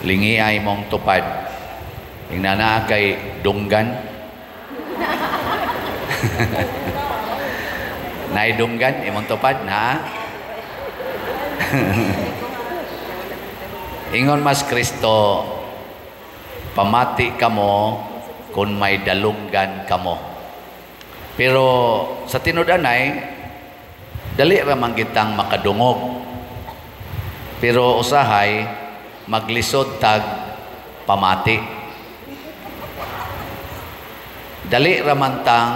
Lingiay mong tupad. Ingna naa kay dunggan. Naay dunggan imong tupad na. Ingon mas Kristo, pamati kamo kung may dalunggan kamo. Pero sa tinud-anay, dali ra man kitang makadungog. Pero usahay maglisod tag pamati. Dali ra man tang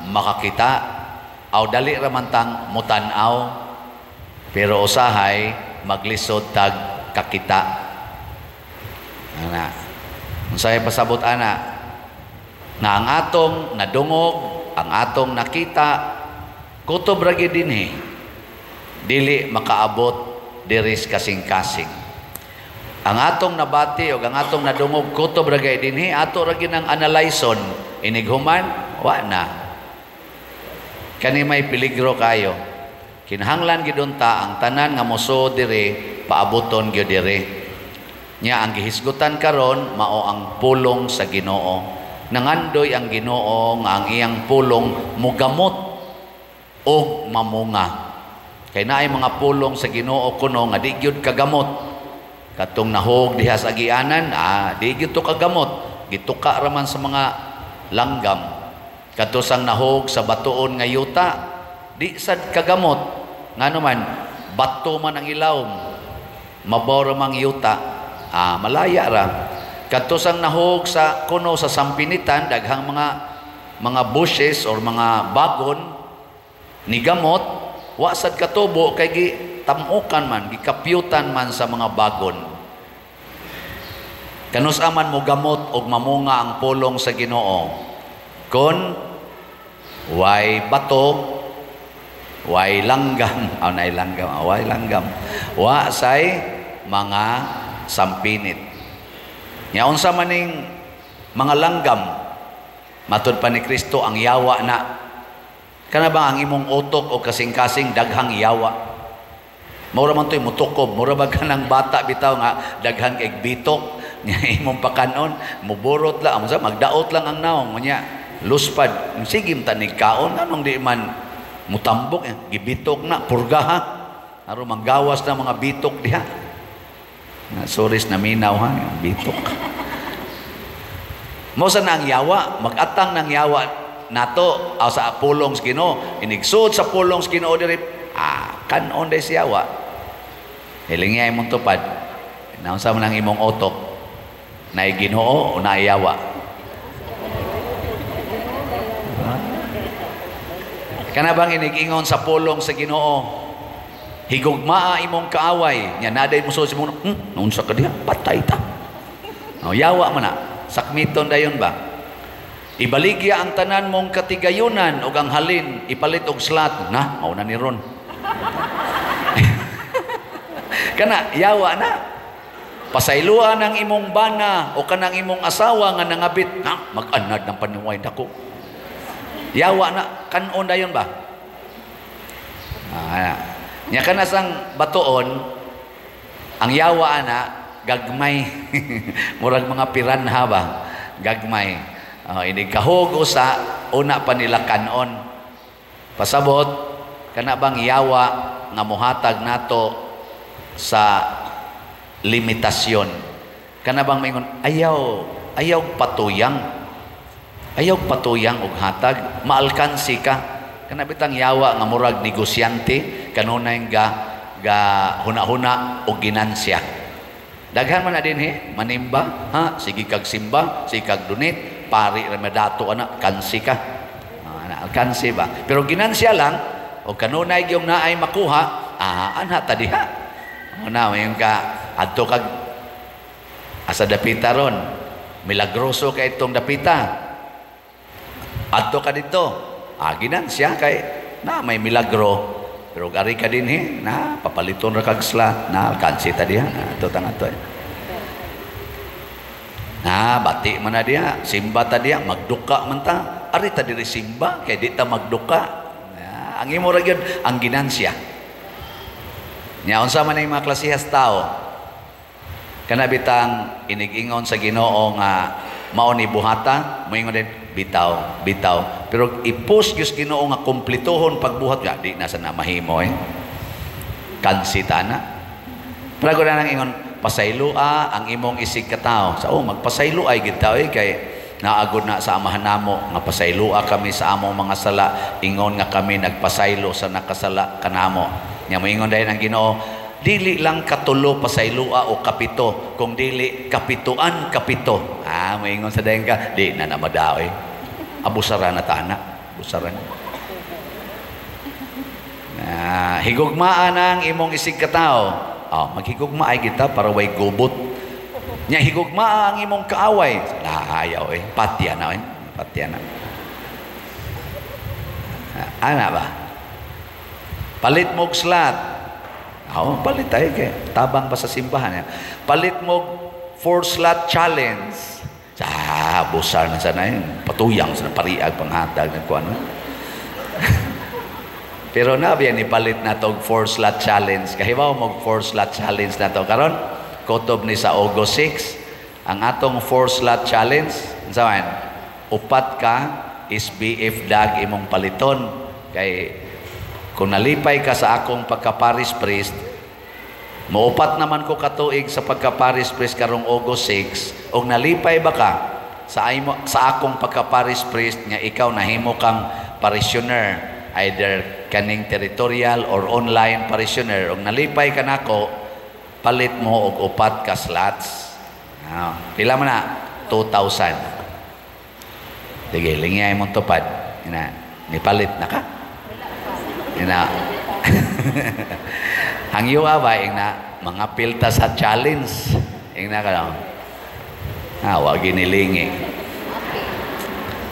makakita aw dali ra man tang mutan-aw. Pero usahay maglisod tag kakita. Ana. Unsay pasabot ana? Nga ang atong nadungog, ang atong nakita, kutob ra gyud dinhi. Dili makaabot diri sa kasing-kasing. Ang atong nabati o ang atong nadungog, kutob ra gyud dinhi, ato ra gyud ang analyson. Inighuman, wa na. Kani may peligro kayo. Kinahanglan gyud unta ang tanan nga mosuod diri paaboton gyud diri. Nya ang gihisgutan karon mao ang pulong sa Ginoo. Nangandoy ang Ginoo nga ang iyang pulong mugamot og mamunga. Kay naay mga pulong sa Ginoo kuno nga di gyud kagamot. Katong nahog diha sa agianan, di gyud to kagamot. Gituka ra man sa mga langgam. Kadto sang nahog sa batuon nga yuta, di sad kagamot. Ngano man, bato man ang ilawom, mabaw ra mang yuta, malaya ra. Kadto sang nahog sa kuno sa sampinitan, daghang mga bushes or mga bagon ni gamot, wa sad katubo kay gitamukan man, gikapyutan man sa mga bagon. Kanus aman mo gamot og mamunga ang pulong sa Ginoo kon way bato, way langgam, aw nay langgam, way langgam, wa say mga sampinit. Nya unsa maning mga langgam? Matud pa ni Kristo ang yawa na. Kana ba ang imong utok o kasing-kasing daghang yawa? Mura man to'y mutukob, mura ba kanang bata bitaw nga daghang kay bitok nya imong pakanon, muburot lang, unsa magdaot lang ang naong unya luspad. Sige tanig kaon anong di man mutambok, gibitok na purga ha. Aron manggawas na mga bitok diha. Sorry na minaw ha, bitok. Mo sa na ang yawa, magatang ng yawa nato aw sa pulong sa Ginoo, inigsud sa pulong sa Ginoo diri, kanon day si yawa. Hilingi imong tupad. Naunsa man ang imong utok? Naay Ginoo o naay yawa? Kana bang inigingon sa pulong sa Ginoo, higugmaa imong kaaway, nya naday mo sa imong, naunsa ka diha, patay ta. O, yawa man na, sakmiton dayon ba? Ibaligya ang tanan mong katigayunan og ang halin, ipalit og slat, na, mao na ni ron. Kana, yawa na. Pasayloan ang imong bana o kanang imong asawa nga nangabit, na, mag-anad ng panuway dako. Yawa na, kanon dayon ba? Nya kana sang batuon, ang yawa ana gagmay. Murag mga piranha ba? Gagmay. Inig kahog usa, una pa nila kanon. Pasabot, kana bang yawa nga mohatag nato sa limitasyon. Kana bang maingon, ayaw patuyang. Ayaw patuyang og hatag, maalkansi ka. Kana bitang yawa nga murag negosyante, kanunay ga huna-huna og ginansya. Daghan man na dinhi, manimba, ha, sige kag simba, sige kag donate, pari ra madato ana, kansi ka. Ana, alkansi ba? Pero ginansya lang, o kanunay gyung naay makuha, anha ta diha. Una, mayon ka, adto kag asa dapita ron, milagroso kay itong dapita. Adto ka dito, ginansya kay na may milagro. Pero ari ka dinhi, na papaliton ra kag slat, na alkansi ta diha, ato ta nga to. Na bati man na diha, simba ta diha, magduka man ta. Ari ta diri simba kay di ta magduka. Na, ang imo ra gyud ang ginansya. Nya unsa man ang mga klasehas tao? Kana bitang inig-ingon sa Ginoo nga mao ni buhata, moingon din bitaw, bitaw. Pero i-push gyud Ginoo nga kumpletohon pagbuhat, ya di na sa na mahimo eh. Kansita na. Pero na nang ingon, pasayloa ang imong isig katawo. Sa oh, magpasaylo ay gid tao eh, kay naagod na sa amahan namo nga pasayloa kami sa among mga sala, ingon nga kami nagpasaylo sa nakasala kanamo. Nya moingon dayon ang Ginoo, dili lang katulo pasayloa o kapito, kung dili kapituan kapito. Ah, moingon sa dayon ka, di na na madao eh. Abusaran na ta ana, abusaran. Ah, higugmaan ang imong isig katawo. Oh, maghigugma ay kita para way gubot. Nya higugmaa ang imong kaaway. Ayaw eh, patya na eh. Patya na. Ana ba? Palit mo og slot. Oh, palit tayo kay tabang pa sa simbahan. Palit mo 4 slot challenge. Sa busar na sana yun. Patuyang sa pariag panghatag ng kuano. Pero na biya ni palit na to og 4 slot challenge. Kahibaw mo 4 slot challenge na to karon. Kutob ni sa August 6 ang atong 4 slot challenge. Unsa man? Upat ka SBF dag imong paliton kay kung nalipay ka sa akong pagka-parish priest, muupat naman ko katuig sa pagka-parish priest karong August 6, og nalipay ba ka sa sa akong pagka-parish priest nga ikaw nahimo kang parishioner, either kaning territorial or online parishioner, og nalipay ka nako, palit mo og upat ka slots. Ah, pila man na? 2,000. Sige, lingay mong tupad. Ina, nipalit na ka? Ina. Hangyo ba ing na mga pilta sa challenge. Ing na ka. Ah, wa ginilingi.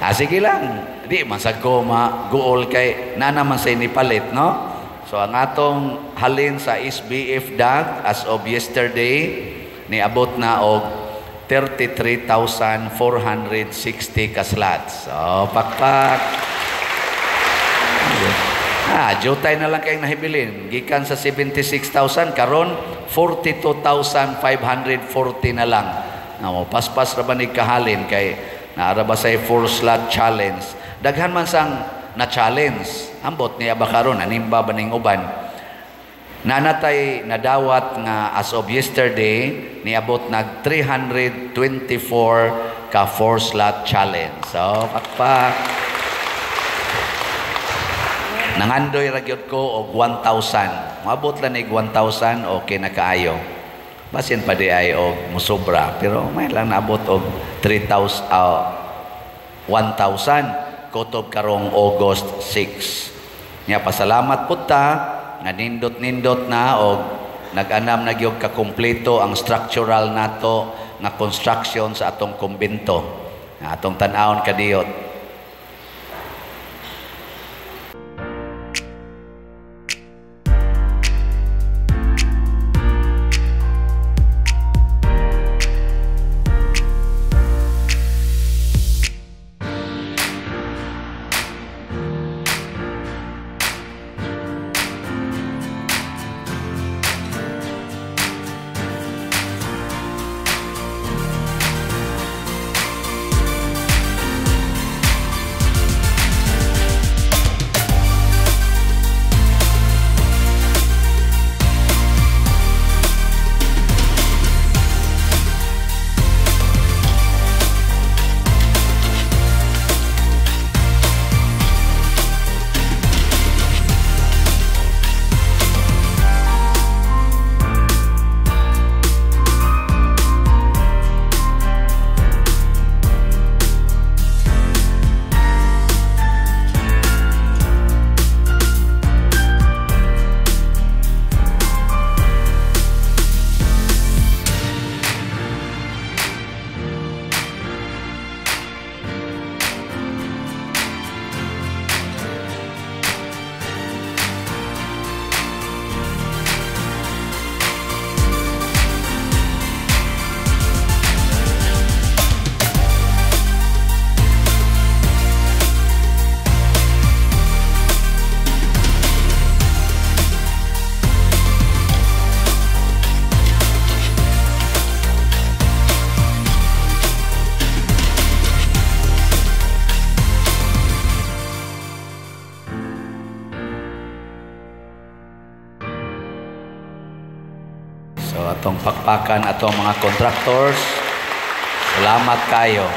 Ah, sige lang. Di man sad ko maguol kay na naman sa inipalit, no? So ang atong halin sa SBF dag as of yesterday niabot na og 33,460 ka slots. So pakpak. Ah, jutay na lang kayong nahibilin. Gikan sa 76,000 karon 42,540 na lang. Namo paspas ra ba ni kahalin kay naara ba say 4 slot challenge. Daghan man sang na challenge. Ambot niya ba karon animba ba ning uban. Nanatay nadawat nga as of yesterday niabot nag 324 ka 4 slot challenge. So pakpak. Nangandoy ra gyud ko og 1,000. Moabot lang nig 1,000, okay na kaayo. Basin pa di ay og musobra, pero may lang naabot og 3,000 1,000 kutob karong August 6. Nya pasalamat pud ta nga nindot-nindot na og nag-anam na gyud ka kumpleto ang structural nato nga construction sa atong kumbento. Nga atong tan-awon kadiyot. So atong pakpakan atong mga contractors. Salamat kayo.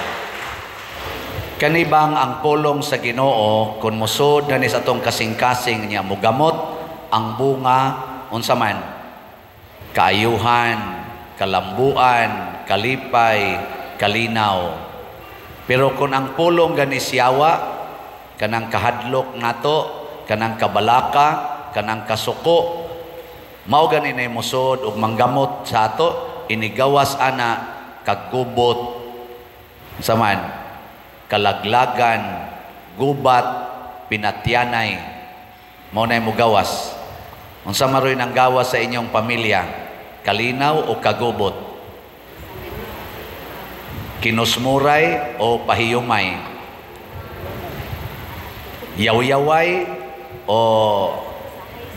Kanibang ang pulong sa Ginoo kung musod na ni sa atong kasing-kasing niya mugamot ang bunga, unsa man? Kaayuhan, kalambuan, kalipay, kalinaw. Pero kung ang pulong gani siyawa, kanang kahadlok nato, kanang kabalaka, kanang kasuko, mao gani na musod ug manggamot sa ato, inigawas ana kagubot, unsa man? Kalaglagan, gubat, pinatyanay. Mao na mugawas. Unsa maroy nang gawas sa inyong pamilya? Kalinaw o kagubot? Kinusmuray o pahiyumay? Yawyaway o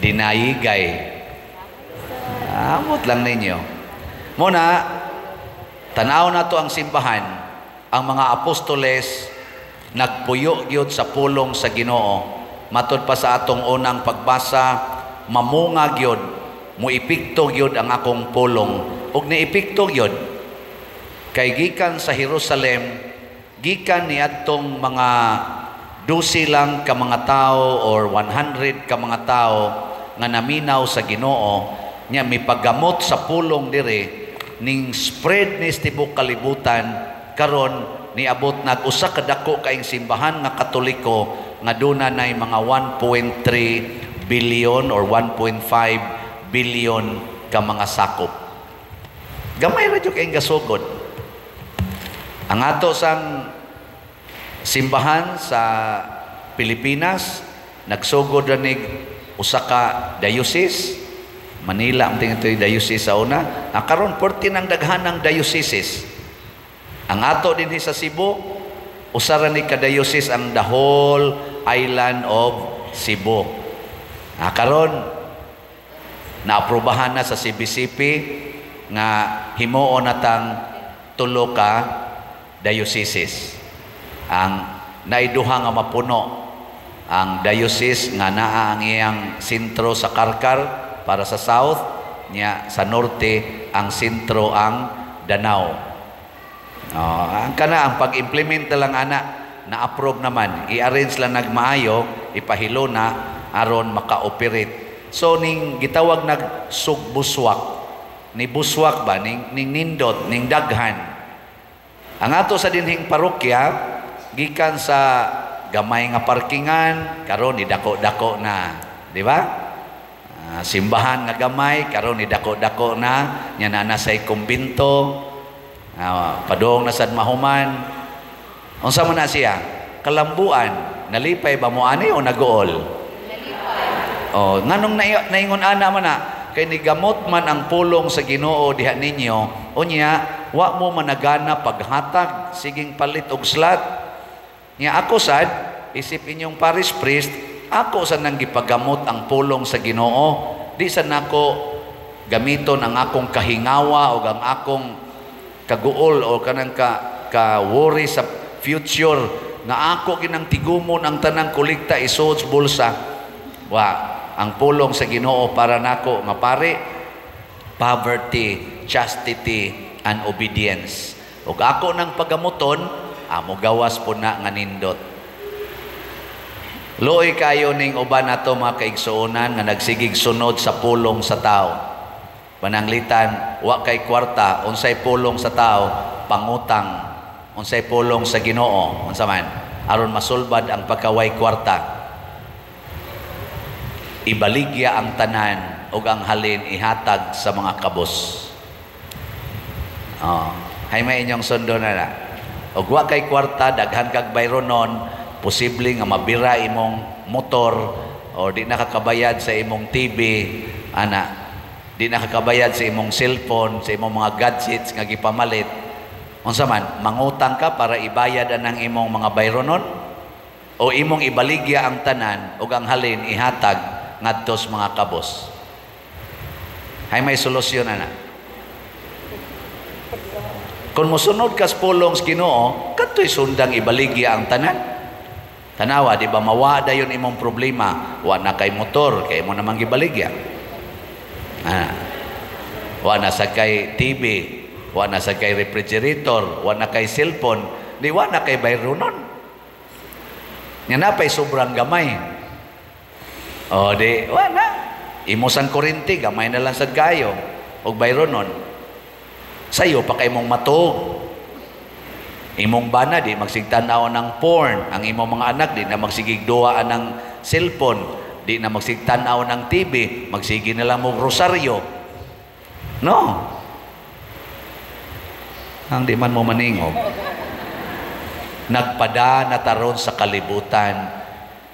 dinayigay? Amot lang ninyo. Muna, tanaw na to ang simbahan, ang mga apostoles nagpuyo gyud sa pulong sa Ginoo. Matud pa sa atong unang pagbasa, mamunga gyud, muepekto gyud ang akong pulong. Ug niepekto gyud kay gikan sa Jerusalem, gikan niadtong mga 12 lang ka mga tao or 100 ka mga tao nga naminaw sa Ginoo nya mipaggamot sa pulong dire, ning spread ni tibok kalibutan. Karon niabot nag usa ka dako kaing simbahan nga Katoliko nga duna nay mga 1.3 billion or 1.5 billion ka mga sakop. Gamay ra jud kaing gasugod. Ang ato sang simbahan sa Pilipinas nagsugod ra nig usa ka diocese, Manila ang tingin ito diocese sa una. Ah, karon perti ng daghanang dioceses. Ang ato dinhi sa Cebu, usa ra ni ka diocese ang the whole island of Cebu. Ah, karon naaprubahan na sa CBCP nga himuon natang tulo ka dioceses. Ang naiduha nga mapuno ang diocese nga naa ang iyang sentro sa Carcar para sa south niya, sa norte ang sentro ang Danao. Oh, ang kana ang pag-implement na lang ana, na-approve naman, i-arrange lang nagmaayo, ipahilo na aron maka-operate. So ning gitawag nag sugbuswak, ni buswak ba ning nindot, ning daghan. Ang ato sa dinhing parokya gikan sa gamay nga parkingan karon ni dako-dako na, di ba? Simbahan nga gamay karon ni dako-dako na, nya na say kumbinto. Padong na sad mahuman. Unsa man na siya? Kalambuan. Nalipay ba mo ani o naguol? Nalipay. Oh, nganong naingon ana man na kay nigamot man ang pulong sa Ginoo diha ninyo, unya wa mo managana paghatag, siging palit og slat. Nya ako sad isip inyong parish priest, ako sad nang gipagamot ang pulong sa Ginoo. Di sad nako gamiton ang akong kahingawa o ang akong kaguol o kanang ka worry sa future nga ako ginang tigumon ang tanang kolekta isuod sa bulsa. Wa, ang pulong sa Ginoo para nako nga pare, poverty, chastity and obedience. Ug ako nang pagamuton, amo gawas po na nga nindot. Luoy kayo ning uban nato mga kaigsuonan nga nagsigig sunod sa pulong sa tao. Pananglitan, wa kay kwarta, unsay pulong sa tao, pangutang. Unsay pulong sa Ginoo, unsa man, aron masulbad ang pagkaway kwarta. Ibaligya ang tanan ug ang halin ihatag sa mga kabos. Oh, hay may inyong sundo na na. Ug wa kay kwarta, daghan kag bayronon, posible nga mabira imong motor o di nakakabayad sa imong TV, ana, di nakakabayad sa imong cellphone, sa imong mga gadgets nga gipamalit. Unsa man, mangutang ka para ibayad anang imong mga bayronon o imong ibaligya ang tanan ug ang halin ihatag ngadto sa mga kabos. Hay may solusyon ana. Kung mosunod ka sa pulong sa Ginoo, kadto'y sundang ibaligya ang tanan. Tanawa, di ba mawa dayon imong problema, wa na kay motor, kay imo namang gibaligya. Ah. Wa na sa kay TV, wa na sa kay refrigerator, wa na kay cellphone, di wa na kay bayronon. Nya napay sobrang gamay. O di, wa na. Imo sang kuryente, gamay na lang sad kayo. Og bayronon. Sayo pa kay mong matug. Imong bana di magsigtanaw ng porn. Ang imong mga anak di na magsigig duwa ng cellphone, di na magsigtanaw ng TV, magsige na lang mo rosaryo. No. Ang di man mo maningog. Nagpada na taron sa kalibutan.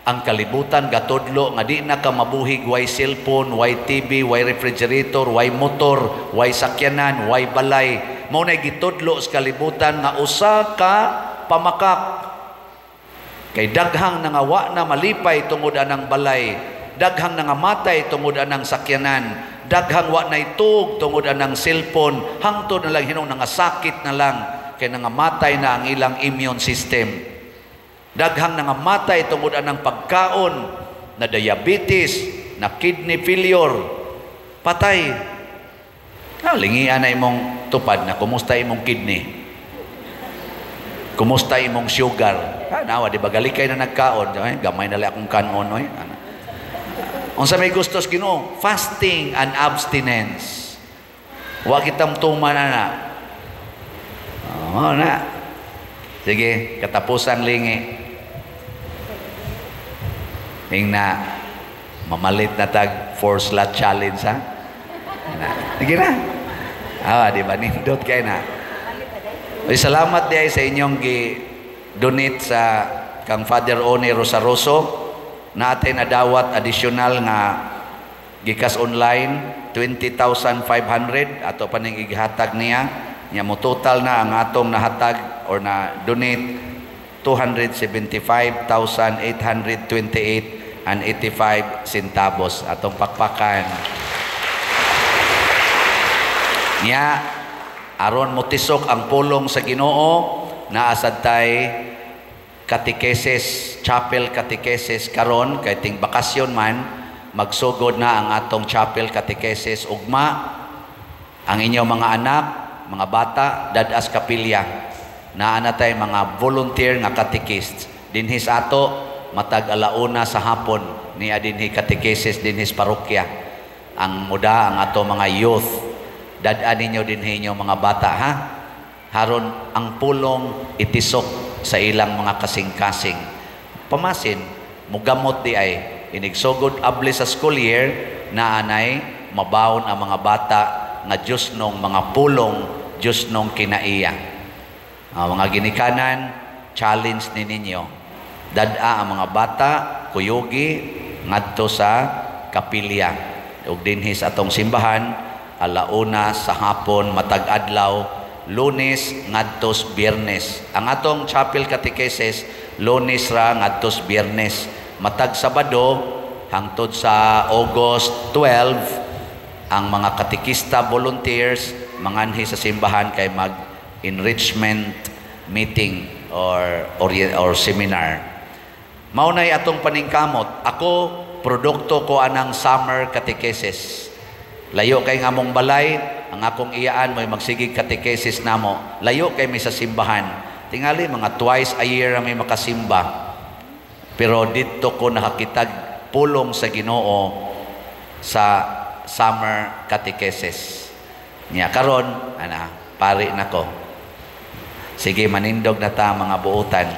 Ang kalibutan gatudlo nga di na ka mabuhig way cellphone, way TV, way refrigerator, way motor, way sakyanan, way balay. Mao nay gitudlo sa kalibutan nga usa ka pamakak. Kay daghang nangawa na malipay tungod anang balay, daghang nangamatay tungod anang sakyanan, daghang wa nay tug tungod anang cellphone, hangtod na lang hinong nangasakit na lang kay nangamatay na ang ilang immune system. Daghang nangamatay tungod anang pagkaon, na diabetes, na kidney failure, patay. Ah, lingian na imong tupad na kumusta imong kidney? Kumusta imong sugar? Ah, nawa, di ba galikay na nagkaon? Ay, gamay na lang akong kanon. Oy. Ano? Unsa may gustos Ginoo? Fasting and abstinence. Wa kitang tuman na. Oh, na. Sige, katapusan lingi. Ing na, mamalit na tag four slot challenge, ha? Na. Sige na. Ah, di ba? Nindot kay na. Uy, salamat di ay sa inyong gi-donate sa kang Father One Rosaroso. Natin nadawat additional nga gikas online 20,500 ato pa ning igihatag niya. Nya mo total na ang atong nahatag or na donate 275,828 and 85 centavos atong pakpakan. Nya aron motisok ang pulong sa Ginoo, naasad tay catechesis, chapel catechesis karon kay ting bakasyon man, magsugod na ang atong chapel catechesis ugma. Ang inyong mga anak, mga bata, dadas kapilya. Naa na tay mga volunteer nga catechist dinhi sa ato matag alauna sa hapon niya dinhi catechesis dinhi sa parokya. Ang muda ang ato mga youth, dad-an ninyo dinhi inyong mga bata, ha? Haron ang pulong itisok sa ilang mga kasing-kasing. Pamasin, mugamot di ay inigsugod abli sa school year na anay mabawon ang mga bata nga Diyos nung mga pulong, Diyos nung kinaiya. Mga ginikanan, challenge ni ninyo. Dad-a ang mga bata, kuyugi, ngadto sa kapilya. Ug dinhi sa atong simbahan, alauna sa hapon, matag adlaw, Lunes ngadtos Biyernes. Ang atong chapel catechesis, Lunes ra ngadtos Biyernes. Matag Sabado, hangtod sa August 12, ang mga katekista volunteers manganhi sa simbahan kay mag-enrichment meeting or seminar. Maunay atong paningkamot. Ako, produkto ko anang summer catechesis. Layo kay nga among balay, ang akong iyaan mo'y magsigig catechesis namo. Layo kay may sa simbahan. Tingali, mga twice a year may makasimba. Pero dito ko nakakitag pulong sa Ginoo sa summer catechesis. Nya karon, ana, pari nako. Sige, manindog na ta mga buutan.